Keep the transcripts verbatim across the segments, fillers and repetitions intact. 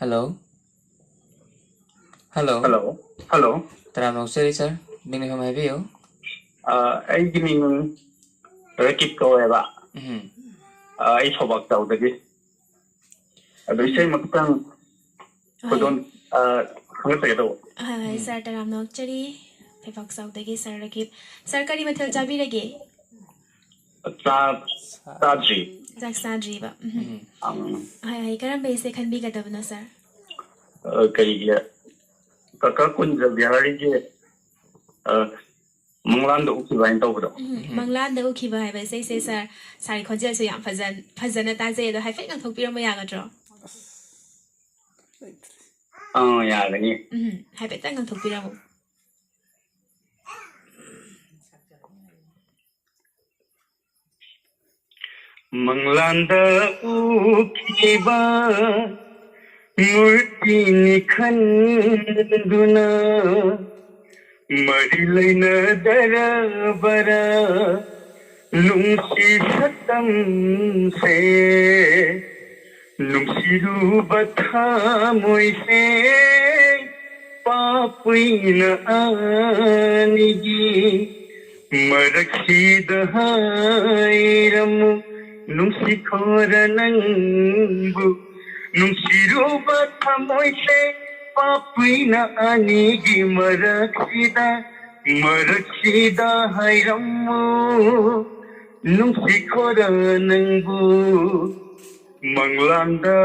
Hello. Hello. Hello. Hello. ꯇꯔꯥꯝꯅ ꯑꯣꯛꯆꯔꯤ ꯁꯥꯔ, ꯃꯤꯡ ꯂꯩꯐꯝ ꯍꯥꯏꯕꯤꯌꯨ꯫ ꯑ, ꯑꯩꯒꯤ ꯃꯤꯡ ꯔꯀꯤꯞ ꯀꯧꯋꯦꯕ꯫ ꯎꯝ꯫ ꯑ, ꯑꯩ ꯐꯧꯕꯥꯛ ꯆꯥꯎꯗꯒꯤ꯫ ꯑꯗꯣ ꯎꯝ꯫ ꯏꯁꯩ ꯑꯃꯈꯛꯇꯪ ꯍꯣꯏ꯫ ꯈꯨꯗꯣꯜ, ꯑ, ꯈꯟꯒꯠꯆꯒꯦ ꯇꯧꯕ꯫ ꯍꯣꯏ, ꯍꯣꯏ, ꯎꯝ꯫ ꯁꯥꯔ, ꯇꯔꯥꯝꯅ ꯑꯣꯛꯆꯔꯤ꯫ ꯐꯩꯕꯥꯛ ꯆꯥꯎꯗꯒꯤ ꯁꯥꯔ ꯔꯀꯤꯞ꯫ ꯁꯥꯔ, ꯀꯔꯤ ꯃꯊꯦꯜ ꯆꯥꯕꯤꯔꯒꯦ? ꯆꯥ-, ꯆꯥꯗ꯭ꯔꯤ꯫ ꯆꯥꯛ ꯆꯥꯗ꯭ꯔꯤꯕ? ꯎꯝ꯫ ꯎꯝ꯫ ꯑꯪ꯫ ꯍꯣꯏ, ꯍꯣꯏ, ꯀꯔꯝꯕ ꯏꯁꯩ ꯈꯟꯕꯤꯒꯗꯕꯅꯣ, ꯁꯥꯔ? ꯑ, ꯀꯔꯤꯒꯤ? ꯀꯀꯥ ꯀꯨꯟꯖ ꯕꯤꯍꯥꯔꯤꯒꯤ, ꯑ, ꯃꯪꯂꯥꯟꯗ ꯎꯈꯤꯕ ꯍꯥꯏꯅ ꯇꯧꯕꯗꯣ꯫ ꯎꯝ, ꯎꯝ꯫ ꯃꯪꯂꯥꯟꯗ ꯎꯈꯤꯕ ꯍꯥꯏꯕ ꯏꯁꯩꯁꯦ, ꯁꯥꯔ, ꯁꯥꯔꯒꯤ ꯈꯣꯟꯖꯦꯜꯁꯨ ꯌꯥꯝ ꯐꯖ-, ꯐꯖꯅ ꯇꯥꯖꯩ꯫ ꯑꯗꯣ ꯍꯥꯏꯐꯦꯠ ꯉꯪꯊꯣꯛꯄꯤꯔꯝꯕ ꯌꯥꯒꯗ꯭ꯔꯣ? ꯑꯪ, ꯌꯥꯒꯅꯤ꯫ ꯎꯝ, ꯍꯥꯏꯐꯦꯠꯇꯪ ꯉꯪꯊꯣꯛꯄꯤꯔꯝꯃꯨ꯫ ꯃꯪꯂꯥꯟꯗ ꯎꯈꯤꯕ ꯃꯨꯔꯇꯤꯅꯤ ꯈꯟꯗꯨꯅ, ꯃꯔꯤ ꯂꯩꯅꯗꯔꯕꯔꯥ ꯅꯨꯡꯁꯤ ꯁꯛꯇꯝꯁꯦ, ꯅꯨꯡꯁꯤꯔꯨꯕ ꯊꯃꯣꯏꯁꯦ, ꯄꯥꯞꯄꯨꯏꯅ ꯑꯅꯤꯒꯤ ꯃꯔꯛꯁꯤꯗ ꯍꯥꯏꯔꯝꯃꯨ, ꯅꯨꯡꯁꯤꯈꯣꯔ ꯅꯪꯕꯨ, ꯅꯨꯡꯁꯤꯔꯨꯕ ꯊꯃꯣꯏꯁꯦ, ꯄꯥꯞꯄꯨꯏꯅ ꯑꯅꯤꯒꯤ ꯃꯔꯛꯁꯤꯗ, ꯃꯔꯛꯁꯤꯗ ꯍꯥꯏꯔꯝꯃꯨ, ꯅꯨꯡꯁꯤꯈꯣꯔ ꯅꯪꯕꯨ, ꯃꯪꯂꯥꯟꯗ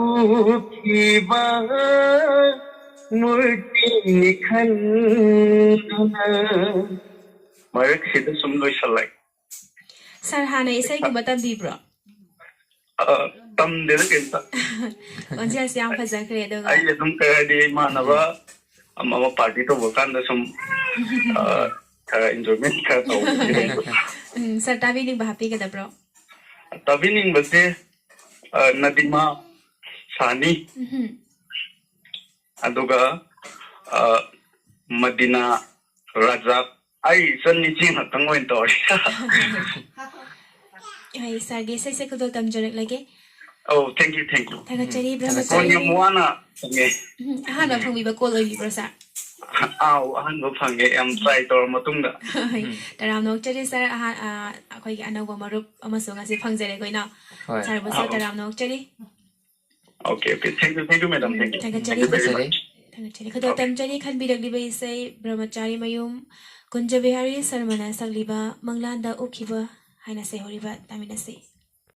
ꯎꯈꯤꯕ ꯃꯨꯔꯇꯤꯅꯤ ꯈꯟꯗꯨꯅ꯫ ꯃꯔꯛꯁꯤꯗ ꯁꯨꯝ ꯂꯣꯏꯁꯜꯂꯒꯦ꯫ ꯁꯥꯔ, ꯍꯥꯟꯅ ꯏꯁꯩꯒꯨꯝꯕ ꯇꯝꯕꯤꯕ꯭ꯔꯣ? ꯑ, ꯇꯝꯗꯦꯗ ꯀꯩꯝꯇ꯫ ꯈꯣꯟꯖꯦꯜꯁꯦ ꯌꯥꯝ ꯐꯖꯈ꯭ꯔꯦ, ꯑꯗꯨꯒ ꯑꯩ ꯑꯗꯨꯝ ꯀꯩ ꯍꯥꯏꯗꯤ ꯏꯃꯥꯟꯅꯕ ꯎꯝ꯫ ꯑꯃ ꯑꯃ party ꯇꯧꯕ ꯀꯥꯟꯗ ꯁꯨꯝ, ꯑ, ꯈꯔ enjoyment ꯈꯔ ꯇꯧꯕꯒꯤ ꯍꯥꯏꯗꯣ꯫ ꯎꯝ, ꯁꯥꯔ, ꯇꯥꯕꯤꯅꯤꯡꯕ ꯍꯥꯞꯄꯤꯒꯗꯕ꯭ꯔꯣ? ꯇꯥꯕꯤꯅꯤꯡꯕꯁꯦ, ꯑ, ꯅꯗꯤꯃꯥ ꯁꯥꯅꯤ꯫ ꯎꯝ꯫ ꯑꯗꯨꯒ, ꯑ, ꯃꯗꯤꯅꯥ ꯔꯥꯖꯥ, ꯑꯩ ꯏꯆꯟ ꯏꯆꯦ ꯉꯥꯛꯇꯪ ꯑꯣꯏꯅ ꯇꯧꯔꯦ꯫ ꯍꯣꯏ, ꯁꯥꯔꯒꯤ ꯏꯁꯩꯁꯦ ꯈꯨꯗꯣꯜ ꯇꯝꯖꯔꯛꯂꯒꯦ꯫ Oh, thank you, thank you. ꯊꯥꯒꯠꯆꯔꯤ ꯎꯝ, ꯕ꯭ꯔꯍꯃꯆꯥꯔꯤ꯫ ꯐꯣꯟ ꯌꯥꯝ ꯋꯥꯅ ꯐꯪꯉꯦ꯫ ꯎꯝ, ꯑꯍꯥꯟꯕ ꯐꯪꯕꯤꯕ ꯀꯣꯜ ꯑꯣꯏꯕꯤꯕ꯭ꯔꯣ ꯁꯥꯔ? ꯑꯥꯎ, ꯑꯍꯥꯟꯕ ꯐꯪꯉꯦ, ꯌꯥꯝ ꯇ꯭ꯔꯥꯏ ꯇꯧꯔ ꯃꯇꯨꯡꯗ꯫ ꯍꯣꯏ, ꯇꯔꯥꯝꯅ ꯑꯣꯛꯆꯔꯤ ꯁꯥꯔ꯫ ꯑꯍꯥꯟ ꯑ, ꯑꯩꯈꯣꯏꯒꯤ ꯑꯅꯧꯕ ꯃꯔꯨꯞ ꯑꯃꯁꯨ ꯉꯁꯤ ꯐꯪꯖꯔꯦꯀꯣ ꯏꯅꯥꯎ꯫ ꯍꯣꯏ꯫ ꯁꯥꯔꯕꯨꯁꯨ ꯑꯥꯎ꯫ ꯇꯔꯥꯝꯅ ꯑꯣꯛꯆꯔꯤ꯫ Okay, okay. Thank you, thank you, madam. Um, Thank you. ꯊꯥꯒꯠꯆꯔꯤ꯫ Thank you very ꯊꯥꯒꯠꯆꯔꯤ꯫ much. ꯊꯥꯒꯠꯆꯔꯤ꯫ ꯈꯨꯗꯣꯜ ꯇꯝꯖꯔꯤ ꯈꯟꯕꯤꯔꯛꯂꯤꯕ ꯏꯁꯩ ꯕ꯭ꯔꯍꯃꯆꯥꯔꯤ ꯃꯌꯨꯝ ꯀꯨꯟꯖ ꯕꯤꯍꯥꯔꯤ ꯁꯔꯃꯅ ꯁꯛꯂꯤꯕ ꯃꯪꯂꯥꯟꯗ ꯎꯈꯤꯕ ꯍꯥꯏꯅ ꯁꯩꯍꯧꯔꯤꯕ ꯇꯥꯃꯤꯟꯅꯁꯤ꯫